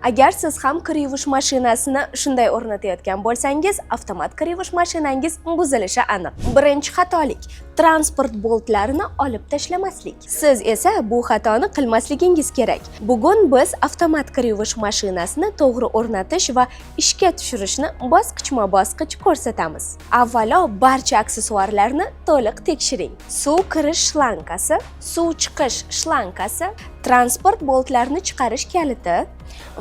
Agar siz ham kir yuvish mashinasini shunday o'rnatayotgan bo'lsangiz, avtomat kir yuvish mashinangiz buzilishi aniq. Birinchi xatolik: transport boltlarini olib tashlamaslik. Siz esa bu xatoni qilmasligingiz kerak. Bugun biz avtomat kir yuvish mashinasini to'g'ri o'rnatish va ishga tushirishni bosqichma-bosqich ko'rsatamiz. Avvalo barcha aksessuarlarni to'liq tekshiring. Suv kirish shlankasi, suv chiqish shlankasi, transport boltlarini chiqarish kaliti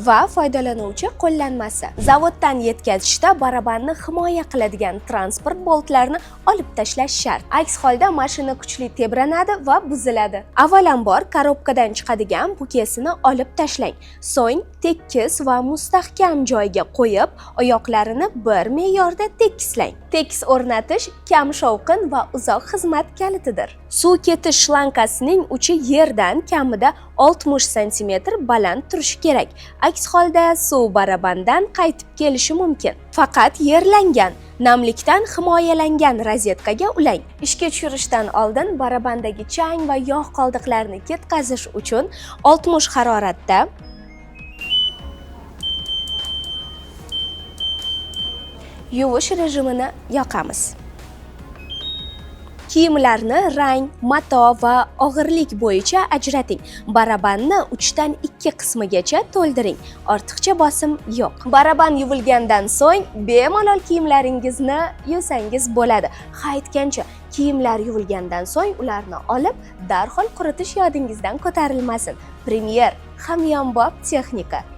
va foydalanuvchi qo'llanmasi. Zavoddan yetkazishda barabanni himoya qiladigan transport boltlarini olib tashlash shart. Aks holda mashina kuchli tebranadi va buziladi. Avvalambor korobkadan chiqadigan bukesini olib tashlang. So'ng tekis va mustahkam joyga qo'yib, oyoqlarini bir me'yorda tekislang. Tekis o'rnatish kam shovqin va uzoq xizmat kalitidir. Suv ketish shlankasining uchi yerdan kamida 60 sm baland turishi kerak. Aks holda suv barabandan qaytib kelishi mumkin. Faqat yerlangan, namlikdan himoyalangan rozetkaga ulang. Ishga tushirishdan oldin barabandagi chang va yog' qoldiqlarini ketkazish uchun 60 haroratda yuvish rejimini yoqamiz. Kiyimlarni rang, mato va og'irlik bo'yicha ajrating. Barabanni 3 dan 2 qismigacha to'ldiring. Ortiqcha bosim yo'q. Baraban yuvilgandan so'ng bemalol kiyimlaringizni yuvsangiz bo'ladi. Ha, aytgancha, kiyimlar yuvilgandan so'ng ularni olib, darhol quritish yodingizdan ko'tarilmasin. Premier hamyonbop texnika.